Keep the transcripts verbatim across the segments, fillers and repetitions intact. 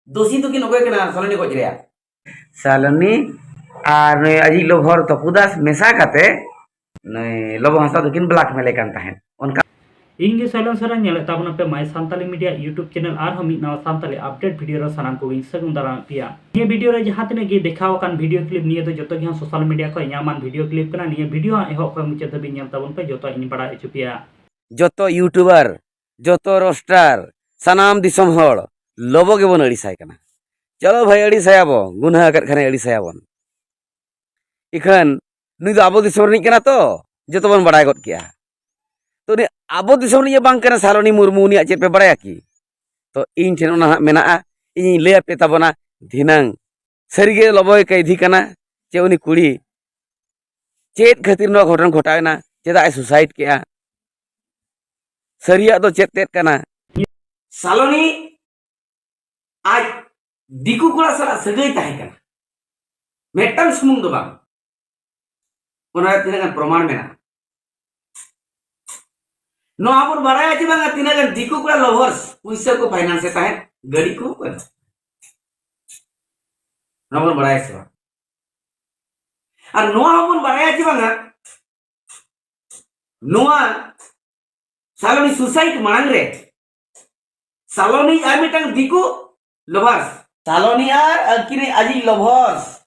ᱫᱳᱥᱤ ᱫᱚᱠᱤᱱ ᱚᱠᱚᱭ ᱠᱟᱱᱟ ᱥᱟᱞᱚᱱᱤ ᱜᱚᱡ ᱨᱮᱭᱟᱜ? ᱥᱟᱞᱚᱱᱤ ᱟᱨ ᱱᱩᱭ ᱟᱡᱤᱡ ᱞᱚᱵᱷᱚᱨ ᱛᱚᱯᱩ ᱫᱟᱥ ᱢᱮᱥᱟ ᱠᱟᱛᱮ ᱱᱩᱭ ᱞᱚᱵᱚ ᱦᱟᱸᱥᱫᱟ ᱫᱚᱠᱤᱱ blackmail ᱮ ᱠᱟᱱ ᱛᱟᱦᱮᱸᱫ᱾ ᱚᱱᱠᱟ ᱤᱧ ᱜᱮ ᱥᱟᱭᱞᱮᱱ ᱥᱚᱨᱮᱱ, ᱧᱮᱞᱮᱫ ᱛᱟᱵᱚᱱᱟ ᱯᱮ My Santali Media YouTube channel᱾ ᱟᱨᱦᱚᱸ ᱢᱤᱫ ᱱᱟᱣᱟ ᱥᱟᱱᱛᱟᱞᱤ update video ᱨᱮ ᱥᱟᱱᱟᱢ ᱠᱚᱜᱮᱧ ᱥᱟᱹᱜᱩᱱ ᱫᱟᱨᱟᱢᱮᱫ ᱯᱮᱭᱟ᱾ ᱱᱤᱭᱟᱹ video ᱨᱮ ᱡᱟᱦᱟᱸ ᱛᱤᱱᱟᱹᱜ ᱜᱮ ᱫᱮᱠᱷᱟᱣ ᱟᱠᱟᱱ video clip, ᱱᱤᱭᱟᱹ ᱫᱚ ᱡᱚᱛᱚ ᱜᱮ ᱦᱟᱸᱜ social media ᱠᱷᱚᱱ ᱧᱟᱢᱟᱱ video clip ᱠᱟᱱᱟ᱾ ᱱᱤᱭᱟᱹ video ᱦᱟᱸᱜ ᱮᱦᱚᱵ ᱠᱷᱚᱱ ᱢᱩᱪᱟᱹᱫ ᱫᱷᱟᱹᱵᱤᱡ ᱧᱮᱞ ᱛᱟᱵᱚᱱ ᱯᱮ, ᱡᱚᱛᱚ ᱤᱧ ᱵᱟᱲᱟᱭ ᱦᱚᱪᱚ ᱯᱮᱭᱟ᱾ ᱡᱚᱛᱚ YouTuber, ᱡᱚᱛᱚ roaster, ᱥᱟᱱᱟᱢ ᱫᱤᱥᱚᱢ ᱦᱚᱲ ᱞᱚᱵᱚ ᱜᱮᱵᱚᱱ ᱟᱹᱲᱤᱥᱟᱭ ᱠᱟᱱᱟ᱾ ᱪᱚᱞᱚ ᱵᱷᱟᱭ, ᱟᱹᱲᱤᱥᱟᱭᱟᱵᱚᱱ, ᱜᱩᱱᱦᱟᱹ ᱟᱠᱟᱫ ᱠᱷᱟᱱᱮ ᱟᱹᱲᱤᱥᱟᱭᱟᱵᱚᱱ᱾ ᱤᱠᱷᱟᱹᱱ ᱱᱩᱭ ᱫᱚ ᱟᱵᱚ ᱫᱤᱥᱚᱢ ᱨᱤᱱᱤᱡ ᱠᱟᱱᱟ ᱛᱚ, ᱡᱚᱛᱚ ᱵᱚᱱ ᱵᱟᱲᱟᱭ ᱜᱚᱫ ᱠᱮᱜᱼᱟ᱾ ᱛᱚ ᱩᱱᱤ ᱟᱵᱚ ᱫᱤᱥᱚᱢ ᱨᱤᱱᱤᱡ ᱵᱟᱝ ᱠᱟᱱᱟ ᱥᱟᱞᱚᱱᱤ ᱢᱩᱨᱢᱩ, ᱩᱱᱤᱭᱟᱜ ᱪᱮᱫ ᱯᱮ ᱵᱟᱲᱟᱭᱟ ᱠᱤ? ᱛᱚ ᱤᱧ ᱴᱷᱮᱱ ᱚᱱᱟ ᱦᱟᱸᱜ ᱢᱮᱱᱟᱜᱼᱟ, ᱤᱧᱤᱧ ᱞᱟᱹᱭ ᱟᱯᱮ ᱛᱟᱵᱚᱱᱟ ᱫᱷᱤᱱᱟᱹᱝ᱾ ᱥᱟᱹᱨᱤᱜᱮ ᱞᱚᱵᱚᱭ ᱠᱟᱹᱭᱫᱷᱤ ᱠᱟᱱᱟ ᱪᱮ ᱩᱱᱤ ᱠᱩᱲᱤ ᱪᱮᱫ ᱠᱷᱟᱹᱛᱤᱨ ᱱᱚᱣᱟ ᱜᱷᱚᱴᱚᱱ ᱜᱷᱚᱴᱟᱣ ᱮᱱᱟ? ᱪᱮᱫᱟᱜ ᱮ suicide ᱠᱮᱜᱼᱟ? ᱥᱟᱹᱨᱤᱭᱟᱜ ᱫᱚ ᱪᱮᱫ ᱛᱮᱫ ᱠᱟᱱᱟ? ᱥᱟᱞᱚᱱᱤ ᱟᱡ ᱫᱤᱠᱩ ᱠᱚᱲᱟ ᱥᱟᱞᱟᱜ ᱥᱟᱹᱜᱟᱹᱭ ᱛᱟᱦᱮᱸ ᱠᱟᱱᱟ, ᱢᱤᱫᱴᱟᱝ ᱥᱩᱢᱩᱝ ᱫᱚ ᱵᱟᱝ, ᱚᱱᱟ ᱨᱮ ᱛᱤᱱᱟᱹᱜ ᱜᱟᱱ ᱯᱨᱚᱢᱟᱱ ᱢᱮᱱᱟᱜᱼᱟ᱾ ᱱᱚᱣᱟ ᱵᱚᱱ ᱵᱟᱲᱟᱭᱟ ᱪᱮ ᱵᱟᱝᱟ, ᱛᱤᱱᱟᱹᱜ ᱜᱟᱱ ᱫᱤᱠᱩ ᱠᱚᱲᱟ lovers ᱯᱩᱭᱥᱟᱹ ᱠᱚ finance ᱮ ᱛᱟᱦᱮᱸᱫ, ᱜᱟᱹᱰᱤ ᱠᱚ ᱠᱚ ᱮᱢᱟ? ᱱᱚᱣᱟ ᱵᱚᱱ ᱵᱟᱲᱟᱭᱟ ᱥᱮ ᱵᱟᱝ? ᱟᱨ ᱱᱚᱣᱟ ᱦᱚᱸᱵᱚᱱ ᱵᱟᱲᱟᱭᱟ ᱪᱮ ᱵᱟᱝᱟ, ᱱᱚᱣᱟ ᱥᱟᱞᱚᱱᱤ suicide ᱢᱟᱲᱟᱝ ᱨᱮ ᱥᱟᱞᱚᱱᱤ ᱟᱨ ᱢᱤᱫᱴᱟᱝ ᱫᱤᱠᱩ lovers, ᱥᱟᱞᱚᱱᱤ ᱟᱨ ᱟᱹᱠᱤᱱ ᱟᱡᱤᱡ lovers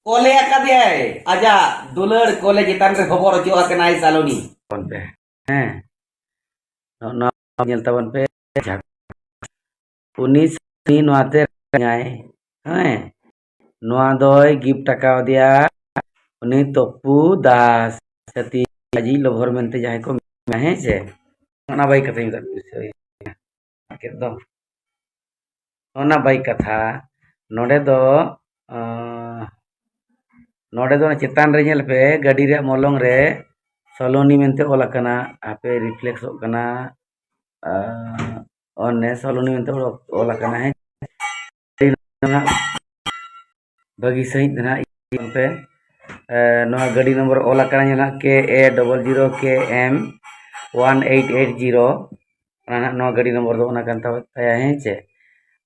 ᱠᱚᱞᱮ ᱟᱠᱟᱫᱮᱭᱟᱭ, ᱟᱡᱟᱜ ᱫᱩᱞᱟᱹᱲ ᱠᱚᱞᱮ ᱪᱮᱛᱟᱱ ᱨᱮ ᱦᱚᱵᱚᱨ ᱦᱚᱪᱚ ᱟᱠᱟᱱᱟᱭ ᱥᱟᱞᱚᱱᱤ᱾ ᱛᱟᱵᱚᱱ ᱯᱮ᱾ ᱦᱮᱸ, ᱱᱚᱜᱼᱚ ᱱᱚᱣᱟ ᱧᱮᱞ ᱛᱟᱵᱚᱱ ᱯᱮ᱾ ᱡᱷᱟᱲ-, ᱩᱱᱤ ᱥᱟᱞᱚᱱᱤ ᱱᱚᱣᱟᱛᱮ ᱨᱟᱜᱟᱭ᱾ ᱦᱮᱸ, ᱱᱚᱣᱟ ᱫᱚᱭ gift ᱟᱠᱟᱣᱟᱫᱮᱭᱟ ᱩᱱᱤ ᱛᱚᱯᱩ ᱫᱟᱥ, ᱥᱟᱛᱤ ᱟᱡᱤᱡ lover ᱢᱮᱱᱛᱮ ᱡᱟᱦᱟᱸᱭ ᱠᱚ ᱢᱮᱱᱟ, ᱦᱮᱸ ᱥᱮ? ᱚᱱᱟ ᱵᱟᱭ ᱠᱟᱛᱷᱟᱧ ᱢᱮᱛᱟᱫ ᱯᱮᱭᱟ ᱥᱮ ᱳᱭ ᱠᱮᱫ ᱫᱚ᱾ ᱚᱱᱟ ᱵᱟᱭ ᱠᱟᱛᱷᱟ᱾ ᱱᱚᱰᱮ ᱫᱚ, ᱟᱸ, ᱱᱚᱰᱮ ᱫᱚ ᱚᱱᱟ ᱪᱮᱛᱟᱱ ᱨᱮ ᱧᱮᱞ ᱯᱮ, ᱜᱟᱹᱰᱤ ᱨᱮᱭᱟᱜ ᱢᱚᱞᱚᱝ ᱨᱮ ᱥᱟᱞᱚᱱᱤ ᱢᱮᱱᱛᱮ ᱚᱞ ᱟᱠᱟᱱᱟ᱾ ᱦᱟᱯᱮ, reflexᱚᱜ ᱠᱟᱱᱟ᱾ ᱟᱸ, ᱚᱱᱮ ᱥᱟᱞᱚᱱᱤ ᱢᱮᱱᱛᱮ ᱚᱞ, ᱚᱞ ᱟᱠᱟᱱᱟ, ᱦᱮᱸ᱾ ᱵᱷᱟᱹᱜᱤ ᱥᱟᱺᱦᱤᱡ ᱫᱚ ᱱᱟᱦᱟᱜ ᱤᱭᱟᱹ ᱯᱮ᱾ ᱮ, ᱱᱚᱣᱟ ᱜᱟᱹᱰᱤ ᱱᱚᱢᱵᱚᱨ ᱚᱞ ᱟᱠᱟᱱᱟ, ᱧᱮᱞ ᱱᱟᱦᱟᱜ K A double zero K M one eight eight zero᱾ ᱚᱱᱟ ᱱᱟᱦᱟᱜ ᱱᱚᱣᱟ ᱜᱟᱹᱰᱤ ᱱᱚᱢᱵᱚᱨ ᱫᱚ ᱚᱱᱟ ᱠᱟᱱ ᱛᱟᱭᱟ, ᱦᱮᱸ ᱪᱮ᱾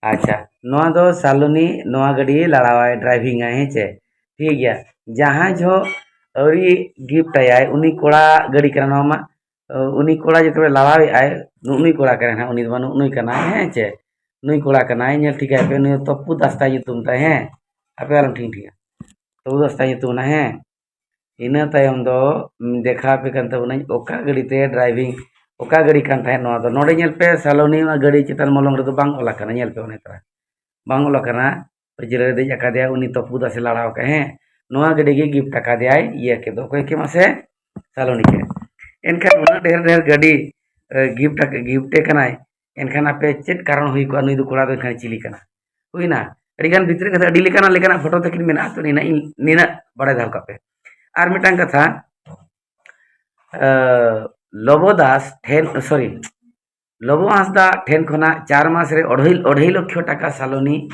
ᱟᱪᱪᱷᱟ, ᱱᱚᱣᱟ ᱫᱚ ᱥᱟᱞᱚᱱᱤ ᱱᱚᱣᱟ ᱜᱟᱹᱰᱤ ᱞᱟᱲᱟᱣᱟᱭ, driving ᱟᱭ, ᱦᱮᱸ ᱪᱮ? ᱴᱷᱤᱠ ᱜᱮᱭᱟ᱾ ᱡᱟᱦᱟᱸᱭ ᱡᱚᱦᱚᱜ ᱟᱹᱣᱨᱤ gift ᱟᱭᱟᱭ, ᱩᱱᱤ ᱠᱚᱲᱟ ᱜᱟᱹᱰᱤ ᱠᱟᱱᱟ ᱱᱚᱣᱟ ᱢᱟ, ᱩᱱᱤ ᱠᱚᱲᱟ ᱡᱚᱛᱚ ᱞᱟᱲᱟᱣᱮᱫ ᱟᱭ, ᱱᱩᱜᱼᱱᱩᱭ ᱠᱚᱲᱟ ᱠᱟᱱᱟᱭ ᱱᱟᱦᱟᱜ, ᱩᱱᱤ ᱫᱚ ᱵᱟᱝ, ᱱᱩᱜᱼᱱᱩᱭ ᱠᱟᱱᱟᱭ, ᱦᱮᱸ ᱪᱮ? ᱱᱩᱭ ᱠᱚᱲᱟ ᱠᱟᱱᱟᱭ, ᱧᱮᱞ ᱴᱷᱤᱠᱟᱭ ᱯᱮ, ᱱᱩᱭ ᱫᱚ ᱛᱚᱯᱩ ᱫᱟᱥ ᱛᱟᱭ ᱧᱩᱛᱩᱢ ᱛᱟᱭ, ᱦᱮᱸ? ᱟᱯᱮ ᱟᱞᱚᱢ ᱴᱷᱤᱠ ᱴᱷᱤᱠᱟ, ᱛᱚᱯᱩ ᱫᱟᱥ ᱛᱟᱭ ᱧᱩᱛᱩᱢ ᱱᱟ, ᱦᱮᱸ? ᱤᱱᱟᱹ ᱛᱟᱭᱚᱢ ᱫᱚ, ᱩᱢ, ᱫᱮᱠᱷᱟᱣ ᱟᱯᱮ ᱠᱟᱱ ᱛᱟᱵᱚᱱᱟᱹᱧ, ᱚᱠᱟ ᱜᱟᱹᱰᱤ ᱛᱮ driving, ᱚᱠᱟ ᱜᱟᱹᱰᱤ ᱠᱟᱱ ᱛᱟᱦᱮᱸᱫ ᱱᱚᱣᱟ ᱫᱚ᱾ ᱱᱚᱰᱮ ᱧᱮᱞ ᱯᱮ, ᱥᱟᱞᱚᱱᱤ ᱚᱱᱟ ᱜᱟᱹᱰᱤ ᱪᱮᱛᱟᱱ ᱢᱚᱞᱚᱝ ᱨᱮᱫᱚ ᱵᱟᱝ ᱚᱞ ᱟᱠᱟᱱᱟ, ᱧᱮᱞ ᱯᱮ ᱚᱱᱮ ᱛᱚᱨᱟ᱾ ᱵᱟᱝ ᱚᱞ ᱟᱠᱟᱱᱟ, ᱯᱟᱹᱪᱨᱤ ᱨᱮ ᱫᱮᱡ ᱟᱠᱟᱫᱮᱭᱟ, ᱩᱱᱤ ᱛᱚᱯᱩ ᱫᱟᱥᱮ ᱞᱟᱲᱟᱣ ᱟᱠᱟᱫ, ᱦᱮᱸ? ᱱᱚᱣᱟ ᱜᱟᱹᱰᱤ ᱜᱮ gift ᱟᱠᱟᱫᱮᱭᱟᱭ, ᱤᱭᱟᱹ ᱠᱮᱫ ᱫᱚ, ᱚᱠᱚᱭ ᱠᱮ ᱢᱟᱥᱮ? ᱥᱟᱞᱚᱱᱤ ᱠᱮ᱾ ᱮᱱᱠᱷᱟᱱ ᱩᱱᱟᱹᱜ ᱰᱷᱮᱨ ᱰᱷᱮᱨ ᱜᱟᱹᱰᱤ, ᱮ, gift ᱟᱠ-, gift ᱮ ᱠᱟᱱᱟᱭ, ᱮᱱᱠᱷᱟᱱ ᱟᱯᱮ ᱪᱮᱫ ᱠᱟᱨᱚᱱ ᱦᱩᱭ ᱠᱚᱜᱼᱟ, ᱱᱩᱭ ᱫᱚ ᱠᱚᱲᱟ ᱫᱚ ᱮᱱᱠᱷᱟᱱ ᱪᱤᱞᱤ ᱠᱟᱱᱟ? ᱦᱩᱭᱱᱟ᱾ ᱟᱹᱰᱤᱜᱟᱱ ᱵᱷᱤᱛᱨᱤ ᱠᱟᱛᱷᱟ, ᱟᱹᱰᱤ ᱞᱮᱠᱟᱱᱟᱜ, ᱞᱮᱠᱟᱱᱟᱜ ᱯᱷᱳᱴᱳ ᱛᱟᱹᱠᱤᱱ ᱢᱮᱱᱟᱜᱼᱟ, ᱛᱚ ᱱᱤᱱᱟᱹᱜ ᱤᱧ, ᱱᱤᱱᱟᱹᱜ ᱵᱟᱲᱟᱭ ᱫᱚᱦᱚ ᱠᱟᱜ ᱯᱮ᱾ ᱟᱨ ᱢᱤᱫᱴᱟᱝ ᱠᱟᱛᱷᱟ, ᱮ, ᱞᱚᱵᱚ ᱫᱟᱥ ᱴᱷᱮᱱ, sorry, ᱞᱚᱵᱚ ᱦᱟᱸᱥᱫᱟ ᱴᱷᱮᱱ ᱠᱷᱚᱱᱟᱜ ᱪᱟᱨ ᱢᱟᱥ ᱨᱮ ᱚᱲᱦᱟᱹᱭ, ᱚᱲᱦᱟᱹᱭ ᱞᱚᱠᱷᱚ ᱴᱟᱠᱟ ᱥᱟᱞᱚᱱᱤ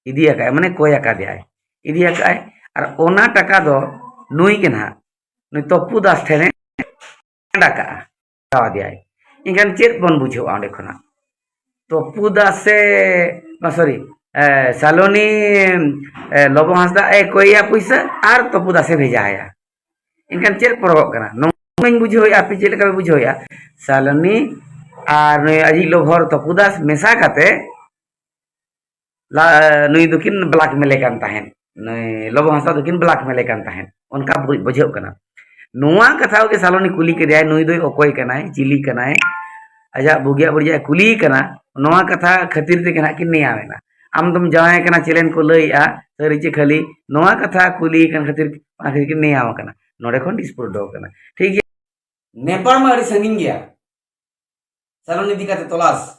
ᱤᱫᱤ ᱟᱠᱟᱫᱼᱟᱭ, ᱢᱟᱱᱮ ᱠᱚᱭ ᱟᱠᱟᱫᱮᱭᱟᱭ, ᱤᱫᱤ ᱟᱠᱟᱫᱼᱟᱭ᱾ ᱟᱨ ᱚᱱᱟ ᱴᱟᱠᱟ ᱫᱚ ᱱᱩᱭ ᱜᱮ ᱱᱟᱦᱟᱜ, ᱱᱩᱭ ᱛᱚᱯᱩ ᱫᱟᱥ ᱴᱷᱮᱱᱮ ᱮᱢ ᱟᱠᱟᱫᱼᱟ, ᱦᱟᱛᱟᱣ ᱟᱫᱮᱭᱟᱭ᱾ ᱮᱱᱠᱷᱟᱱ ᱪᱮᱫ ᱵᱚᱱ ᱵᱩᱡᱷᱟᱹᱣᱟ ᱚᱸᱰᱮ ᱠᱷᱚᱱᱟᱜ? ᱛᱚᱯᱩ ᱫᱟᱥ ᱥᱮ, ᱵᱟ, sorry, ᱮ, ᱥᱟᱞᱚᱱᱤ, ᱮ, ᱞᱚᱵᱚ ᱦᱟᱸᱥᱫᱟ ᱮ ᱠᱚᱭᱮᱭᱟ ᱯᱩᱭᱥᱟᱹ ᱟᱨ ᱛᱚᱯᱩ ᱫᱟᱥᱮ ᱵᱷᱮᱡᱟ ᱟᱭᱟ᱾ ᱮᱱᱠᱷᱟᱱ ᱪᱮᱫ ᱯᱚᱨᱚᱵᱚᱜ ᱠᱟᱱᱟ? ᱱᱚᱣᱟᱧ ᱵᱩᱡᱷᱟᱹᱣᱮᱫᱼᱟ, ᱟᱯᱮ ᱪᱮᱫ ᱞᱮᱠᱟ ᱯᱮ ᱵᱩᱡᱷᱟᱹᱣᱮᱫᱼᱟ? ᱥᱟᱞᱚᱱᱤ ᱟᱨ ᱱᱩᱭ ᱟᱡᱤᱡ ᱞᱚᱵᱷᱚᱨ ᱛᱚᱯᱩ ᱫᱟᱥ ᱢᱮᱥᱟ ᱠᱟᱛᱮ ᱞᱟ-, ᱱᱩᱭ ᱫᱚᱠᱤᱱ blackmail ᱮ ᱠᱟᱱ ᱛᱟᱦᱮᱸᱫ, ᱱᱩᱭ ᱞᱚᱵᱚ ᱦᱟᱸᱥᱫᱟ ᱫᱚᱠᱤᱱ blackmail ᱮ ᱠᱟᱱ ᱛᱟᱦᱮᱸᱫ, ᱚᱱᱠᱟ ᱵᱩ-, ᱵᱩᱡᱷᱟᱹᱜ ᱠᱟᱱᱟ᱾ ᱱᱚᱣᱟ ᱠᱟᱛᱷᱟ ᱜᱮ ᱥᱟᱞᱚᱱᱤ ᱠᱩᱞᱤ ᱠᱮᱫᱮᱭᱟᱭ, ᱱᱩᱭ ᱫᱚᱭ ᱚᱠᱚᱭ ᱠᱟᱱᱟᱭ, ᱪᱤᱞᱤ ᱠᱟᱱᱟᱭ, ᱟᱡᱟᱜ ᱵᱩᱜᱤᱭᱟᱜ ᱵᱟᱹᱲᱤᱡᱟᱜ ᱮ ᱠᱩᱞᱤᱭᱮ ᱠᱟᱱᱟ᱾ ᱱᱚᱣᱟ ᱠᱟᱛᱷᱟ ᱠᱷᱟᱹᱛᱤᱨ ᱛᱮᱜᱮ ᱱᱟᱦᱟᱜ ᱠᱤᱱ ᱱᱮᱭᱟᱣ ᱮᱱᱟ᱾ ᱟᱢ ᱫᱚᱢ ᱡᱟᱶᱟᱭ ᱠᱟᱱᱟ, ᱪᱮᱞᱮᱱ ᱠᱚ ᱞᱟᱹᱭᱮᱜᱼᱟ, ᱥᱟᱹᱨᱤ ᱪᱮ ᱠᱷᱟᱹᱞᱤ? ᱱᱚᱣᱟ ᱠᱟᱛᱷᱟ ᱠᱩᱞᱤ ᱠᱟᱱ ᱠᱷᱟᱹᱛᱤᱨ, ᱚᱱᱟ ᱠᱷᱟᱹᱛᱤᱨ ᱠᱤᱱ ᱱᱮᱭᱟᱣ ᱠᱟᱱᱟ᱾ ᱱᱚᱰᱮ ᱠᱷᱚᱱ dispute ᱫᱚ ᱠᱟᱱᱟ᱾ ᱴᱷᱤᱠ ᱜᱮᱭᱟ, ᱱᱮᱯᱟᱲ ᱢᱟ ᱟᱹᱰᱤ ᱥᱟᱺᱜᱤᱧ ᱜᱮᱭᱟ᱾ ᱥᱟᱞᱚᱱᱤ ᱤᱫᱤ ᱠᱟᱛᱮ ᱛᱚᱞᱟᱥ᱾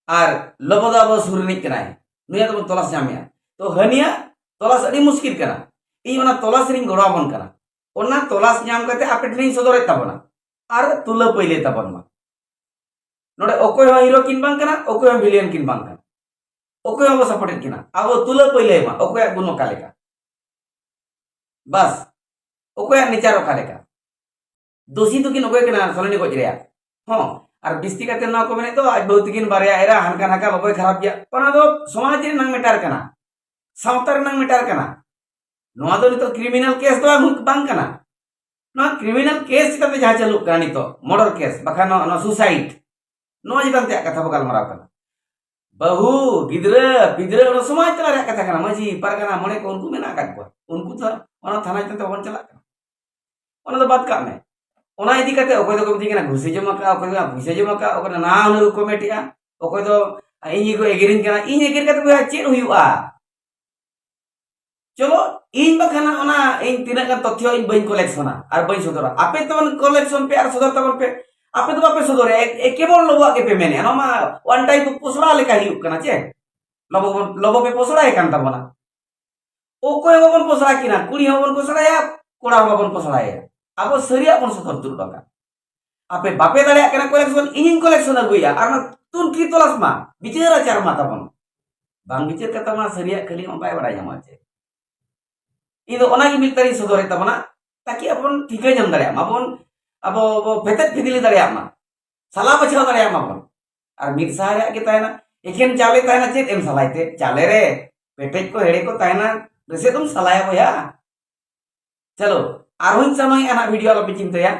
ᱟᱨ ᱞᱚᱵᱚ ᱫᱚ ᱟᱵᱚ ᱥᱩᱨ ᱨᱤᱱᱤᱡ ᱠᱟᱱᱟᱭ, ᱱᱩᱭᱟᱜ ᱫᱚᱵᱚᱱ ᱛᱚᱞᱟᱥ ᱧᱟᱢᱮᱭᱟ᱾ ᱛᱚ ᱦᱟᱹᱱᱤᱭᱟᱜ ᱛᱚᱞᱟᱥ ᱟᱹᱰᱤ ᱢᱩᱥᱠᱤᱞ ᱠᱟᱱᱟ᱾ ᱤᱧ ᱚᱱᱟ ᱛᱚᱞᱟᱥ ᱨᱤᱧ ᱜᱚᱲᱚ ᱟᱵᱚᱱ ᱠᱟᱱᱟ᱾ ᱚᱱᱟ ᱛᱚᱞᱟᱥ ᱧᱟᱢ ᱠᱟᱛᱮ ᱟᱯᱮ ᱴᱷᱮᱱᱤᱧ ᱥᱚᱫᱚᱨᱮᱫ ᱛᱟᱵᱚᱱᱟ᱾ ᱟᱨ ᱛᱩᱞᱟᱹ ᱯᱟᱹᱭᱞᱟᱹᱭ ᱛᱟᱵᱚᱱ ᱢᱟ᱾ ᱱᱚᱰᱮ ᱚᱠᱚᱭ ᱦᱚᱸ ᱦᱤᱨᱳ ᱠᱤᱱ ᱵᱟᱝ ᱠᱟᱱᱟ, ᱚᱠᱚᱭ ᱦᱚᱸ ᱵᱷᱤᱞᱤᱭᱟᱱ ᱠᱤᱱ ᱵᱟᱝ ᱠᱟᱱᱟ, ᱚᱠᱚᱭ ᱦᱚᱸ ᱵᱟᱵᱚ ᱥᱟᱯᱳᱨᱴᱮᱫ ᱠᱤᱱᱟ᱾ ᱟᱵᱚ ᱛᱩᱞᱟᱹ ᱯᱟᱹᱭᱞᱟᱹᱭ ᱢᱟ, ᱚᱠᱚᱭᱟᱜ ᱜᱩᱱ ᱚᱠᱟ ᱞᱮᱠᱟ, ᱵᱟᱥ, ᱚᱠᱚᱭᱟᱜ ᱱᱮᱪᱟᱨ ᱚᱠᱟ ᱞᱮᱠᱟ᱾ ᱫᱳᱥᱤ ᱫᱚᱠᱤᱱ ᱚᱠᱚᱭ ᱠᱟᱱᱟ ᱥᱟᱞᱚᱱᱤ ᱜᱚᱡ ᱨᱮᱭᱟᱜ? ᱦᱚᱸ, ᱟᱨ ᱵᱤᱥᱛᱤ ᱠᱟᱛᱮ ᱱᱚᱣᱟ ᱠᱚ ᱢᱮᱱᱮᱫ ᱫᱚ ᱟᱡ ᱵᱟᱹᱦᱩ ᱛᱤᱠᱤᱱ ᱵᱟᱨᱭᱟ ᱮᱨᱟ, ᱦᱟᱱᱠᱟ ᱱᱟᱠᱟ ᱵᱟᱵᱚᱭ ᱠᱷᱟᱨᱟᱯ ᱜᱮᱭᱟ, ᱚᱱᱟ ᱫᱚ ᱥᱚᱢᱟᱡᱽ ᱨᱮᱱᱟᱝ ᱢᱮᱴᱟᱨ ᱠᱟᱱᱟ, ᱥᱟᱶᱛᱟ ᱨᱮᱱᱟᱝ ᱢᱮᱴᱟᱨ ᱠᱟᱱᱟ᱾ ᱱᱚᱣᱟ ᱫᱚ ᱱᱤᱛᱚᱜ ᱠᱨᱤᱢᱤᱱᱟᱞ ᱠᱮᱥ ᱫᱚ ᱵᱟᱝ, ᱵᱟᱝ ᱠᱟᱱᱟ᱾ ᱱᱚᱣᱟ ᱠᱨᱤᱢᱤᱱᱟᱞ ᱠᱮᱥ ᱪᱮᱛᱟᱱ ᱛᱮ ᱡᱟᱦᱟᱸ ᱪᱟᱹᱞᱩᱜ ᱠᱟᱱᱟ ᱱᱤᱛᱚᱜ, ᱢᱟᱨᱰᱟᱨ ᱠᱮᱥ, ᱵᱟᱠᱷᱟᱱ ᱱᱚᱣᱟ, ᱱᱚᱣᱟ ᱥᱩᱥᱟᱭᱤᱰ, ᱱᱚᱣᱟ ᱪᱮᱛᱟᱱ ᱛᱮᱭᱟᱜ ᱠᱟᱛᱷᱟ ᱵᱚ ᱜᱟᱞᱢᱟᱨᱟᱣ ᱠᱟᱱᱟ᱾ ᱵᱟᱹᱦᱩ, ᱜᱤᱫᱽᱨᱟᱹ, ᱯᱤᱫᱽᱨᱟᱹ, ᱚᱱᱟ ᱥᱚᱢᱟᱡᱽ ᱛᱟᱞᱟ ᱨᱮᱭᱟᱜ ᱠᱟᱛᱷᱟ ᱠᱟᱱᱟ᱾ ᱢᱟᱹᱡᱷᱤ, ᱯᱟᱨᱜᱟᱱᱟ, ᱢᱚᱬᱮ ᱠᱚ, ᱩᱱᱠᱩ ᱢᱮᱱᱟᱜ ᱟᱠᱟᱫ ᱠᱚᱣᱟ, ᱩᱱᱠᱩ ᱫᱚ ᱚᱱᱟ ᱛᱷᱟᱱᱟ ᱪᱮᱛᱟᱱ ᱛᱮ ᱵᱟᱵᱚᱱ ᱪᱟᱞᱟᱜ ᱠᱟᱱᱟ᱾ ᱚᱱᱟ ᱫᱚ ᱵᱟᱫ ᱠᱟᱜ ᱢᱮ᱾ ᱚᱱᱟ ᱤᱫᱤ ᱠᱟᱛᱮ ᱚᱠᱚᱭ ᱫᱚᱠᱚ ᱢᱮᱛᱟᱹᱧ ᱠᱟᱱᱟ ᱜᱷᱩᱥᱮ ᱡᱚᱢ ᱟᱠᱟᱫᱼᱟ, ᱚᱠᱚᱭ ᱫᱚ ᱯᱩᱭᱥᱟᱹ ᱡᱚᱢ ᱟᱠᱟᱫᱼᱟ, ᱚᱠᱚᱭ ᱫᱚ ᱱᱟᱱᱟ ᱦᱩᱱᱟᱹᱨ ᱠᱚ ᱢᱮᱴᱮᱜᱼᱟ, ᱚᱠᱚᱭ ᱫᱚ ᱤᱧ ᱜᱮᱠᱚ ᱮᱜᱮᱨᱤᱧ ᱠᱟᱱᱟ᱾ ᱤᱧ ᱮᱜᱮᱨ ᱠᱟᱛᱮ ᱵᱚᱭᱦᱟ ᱪᱮᱫ ᱦᱩᱭᱩᱜᱼᱟ? ᱪᱚᱞᱚ, ᱤᱧ ᱵᱟᱠᱷᱟᱱ ᱚᱱᱟ ᱤᱧ ᱛᱤᱱᱟᱹᱜ ᱜᱟᱱ ᱛᱚᱛᱷᱭᱚ ᱤᱧ ᱵᱟᱹᱧ ᱠᱚᱞᱮᱠᱥᱚᱱᱟ ᱟᱨ ᱵᱟᱹᱧ ᱥᱚᱫᱚᱨᱟ, ᱟᱯᱮ ᱛᱟᱵᱚᱱ ᱠᱚᱞᱮᱠᱥᱚᱱ ᱯᱮ ᱟᱨ ᱥᱚᱫᱚᱨ ᱛᱟᱵᱚᱱ ᱯᱮ᱾ ᱟᱯᱮ ᱫᱚ ᱵᱟᱯᱮ ᱥᱚᱫᱚᱨᱟ, ᱮ-, ᱮ-, ᱠᱮᱵᱚᱞ ᱞᱚᱵᱚᱣᱟᱜ ᱜᱮᱯᱮ ᱢᱮᱱᱮᱜᱼᱟ᱾ ᱱᱚᱣᱟ ᱢᱟ ᱚᱣᱟᱱ ᱴᱟᱭᱤᱯ ᱚᱯᱷ ᱯᱚᱥᱲᱟ ᱞᱮᱠᱟ ᱦᱩᱭᱩᱜ ᱠᱟᱱᱟ ᱪᱮ? ᱞᱚᱵᱚ ᱵᱚᱱ, ᱞᱚᱵᱚ ᱯᱮ ᱯᱚᱥᱲᱟᱭ ᱠᱟᱱ ᱛᱟᱵᱚᱱᱟ᱾ ᱚᱠᱚᱭ ᱦᱚᱸ ᱵᱟᱵᱚᱱ ᱯᱚᱥᱲᱟ ᱠᱤᱱᱟ, ᱠᱩᱲᱤ ᱦᱚᱸ ᱵᱟᱵᱚᱱ ᱯᱚᱥᱲᱟᱭᱟ, ᱠᱚᱲᱟ ᱦᱚᱸ ᱵᱟᱵᱚᱱ ᱯᱚᱥᱲᱟᱭᱟ᱾ ᱟᱵᱚ ᱥᱟᱹᱨᱤᱭᱟᱜ ᱵᱚᱱ ᱥᱚᱫᱚᱨ ᱩᱛᱟᱹᱨ ᱠᱟᱜ ᱠᱟᱱᱟ᱾ ᱟᱯᱮ ᱵᱟᱯᱮ ᱫᱟᱲᱮᱭᱟᱜ ᱠᱟᱱᱟ ᱠᱚᱞᱮᱠᱥᱚᱱ, ᱤᱧᱤᱧ ᱠᱚᱞᱮᱠᱥᱚᱱ ᱟᱹᱜᱩᱭᱟ ᱟᱨ ᱚᱱᱟ ᱛᱩᱱᱠᱷᱤ ᱛᱚᱞᱟᱥ ᱢᱟ, ᱵᱤᱪᱟᱹᱨ ᱟᱪᱟᱨ ᱢᱟ ᱛᱟᱵᱚᱱ᱾ ᱵᱟᱝ ᱵᱤᱪᱟᱹᱨ ᱠᱟᱛᱮ ᱢᱟ ᱥᱟᱹᱨᱤᱭᱟᱜ ᱠᱷᱟᱹᱞᱤ ᱢᱟ ᱵᱟᱭ ᱵᱟᱲᱟᱭ ᱧᱟᱢᱚᱜᱼᱟ ᱪᱮ᱾ ᱤᱧ ᱫᱚ ᱚᱱᱟᱜᱮ ᱢᱤᱫ ᱛᱟᱨᱤᱧ ᱥᱚᱫᱚᱨᱮᱫ ᱛᱟᱵᱚᱱᱟ, ᱛᱟᱠᱤ ᱟᱵᱚ ᱵᱚᱱ ᱴᱷᱤᱠᱟᱹ ᱧᱟᱢ ᱫᱟᱲᱮᱭᱟᱜ ᱢᱟ ᱵᱚᱱ, ᱟᱵᱚ ᱵᱚ ᱯᱷᱮᱛᱮᱫ ᱯᱷᱤᱫᱤᱞᱤ ᱫᱟᱲᱮᱭᱟᱜ ᱢᱟ, ᱥᱟᱞᱟ ᱵᱟᱪᱷᱟᱣ ᱫᱟᱲᱮᱭᱟᱜ ᱢᱟ ᱵᱚᱱ᱾ ᱟᱨ ᱢᱤᱫ ᱥᱟᱦᱟ ᱨᱮᱭᱟᱜ ᱜᱮ ᱛᱟᱦᱮᱱᱟ, ᱮᱠᱷᱮᱱ ᱪᱟᱣᱞᱮ ᱛᱟᱦᱮᱱᱟ, ᱪᱮᱫ ᱮᱢ ᱥᱟᱞᱟᱭ ᱛᱮ? ᱪᱟᱣᱞᱮ ᱨᱮ ᱯᱮᱴᱮᱡ ᱠᱚ ᱦᱮᱲᱮ ᱠᱚ ᱛᱟᱦᱮᱱᱟ, ᱨᱮᱥᱮᱫ ᱮᱢ ᱥᱟᱞᱟᱭᱟ ᱵᱚᱭᱦᱟ᱾ ᱪᱚᱞᱚ, ᱟᱨᱦᱚᱸᱧ ᱥᱟᱢᱟᱝ ᱮᱜᱼᱟ ᱱᱟᱜ ᱵᱷᱤᱰᱤᱭᱳ, ᱟᱞᱚᱯᱮ ᱪᱤᱱᱛᱟᱹᱭᱟ᱾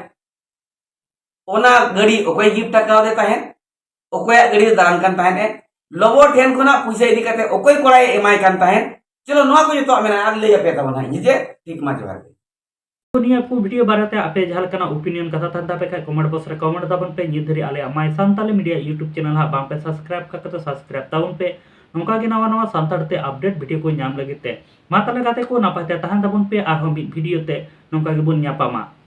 ᱚᱱᱟ ᱜᱟᱹᱰᱤ ᱚᱠᱚᱭ ᱜᱤᱯᱷᱴ ᱟᱠᱟᱣᱟᱫᱮ ᱛᱟᱦᱮᱸᱫ, ᱚᱠᱚᱭᱟᱜ ᱜᱟᱹᱰᱤ ᱨᱮ ᱫᱟᱬᱟᱱ ᱠᱟᱱ ᱛᱟᱦᱮᱸᱫ ᱮ, ᱞᱚᱵᱚ ᱴᱷᱮᱱ ᱠᱷᱚᱱᱟᱜ ᱯᱩᱭᱥᱟᱹ ᱤᱫᱤ ᱠᱟᱛᱮ ᱚᱠᱚᱭ ᱠᱚᱲᱟᱭ ᱮᱢᱟᱭ ᱠᱟᱱ ᱛᱟᱦᱮᱸᱫ᱾ ᱪᱚᱞᱚ, ᱱᱚᱣᱟ ᱠᱚ ᱡᱚᱛᱚᱣᱟᱜ ᱢᱮᱱᱟᱜᱼᱟ, ᱟᱨ ᱞᱟᱹᱭ ᱟᱯᱮ ᱛᱟᱵᱚᱱ ᱦᱟᱸᱜ ᱱᱤᱡᱮ᱾ ᱴᱷᱤᱠ ᱢᱟ, ᱡᱚᱦᱟᱨ ᱜᱮ᱾ ᱛᱚ ᱱᱤᱭᱟᱹ ᱠᱚ ᱵᱷᱤᱰᱤᱭᱳ ᱵᱟᱨᱮᱛᱮ ᱟᱯᱮ ᱡᱟᱦᱟᱸ ᱞᱮᱠᱟᱱᱟᱜ ᱚᱯᱤᱱᱤᱭᱚᱱ ᱠᱟᱛᱷᱟ ᱛᱟᱦᱮᱱ ᱛᱟᱯᱮ ᱠᱷᱟᱡ ᱠᱚᱢᱮᱱᱴ ᱵᱚᱠᱥ ᱨᱮ ᱠᱚᱢᱮᱱᱴ ᱛᱟᱵᱚᱱ ᱯᱮ᱾ ᱱᱤᱛ ᱫᱷᱟᱹᱨᱤᱡ ᱟᱞᱮᱭᱟᱜ ᱢᱟᱭ ᱥᱟᱱᱛᱟᱞᱤ ᱢᱤᱰᱤᱭᱟ ᱭᱩᱴᱩᱵᱽ ᱪᱮᱱᱮᱞ ᱦᱟᱸᱜ ᱵᱟᱝ ᱯᱮ ᱥᱟᱵᱥᱠᱨᱟᱭᱤᱵ ᱠᱟᱜ ᱠᱷᱟᱡ ᱫᱚ ᱥᱟᱵᱥᱠᱨᱟᱭᱤᱵ ᱛᱟᱵᱚᱱ ᱯᱮ᱾ ᱱᱚᱝᱠᱟ ᱜᱮ ᱱᱟᱣᱟ ᱱᱟᱣᱟ ᱥᱟᱱᱛᱟᱲ ᱛᱮ ᱟᱯᱰᱮᱴ ᱵᱷᱤᱰᱤᱭᱳ ᱠᱚ ᱧᱟᱢ ᱞᱟᱹᱜᱤᱫ ᱛᱮ ᱢᱟ ᱛᱟᱦᱞᱮ ᱜᱟᱛᱮ ᱠᱚ ᱱᱟᱯᱟᱭ ᱛᱮ ᱛᱟᱦᱮᱱ ᱛᱟᱵᱚᱱ ᱯᱮ, ᱟᱨᱦᱚᱸ ᱢᱤᱫ ᱵᱷᱤᱰᱤᱭᱳ ᱛᱮ ᱱᱚᱝᱠᱟ ᱜᱮᱵᱚᱱ ᱧᱟᱯᱟᱢᱟ᱾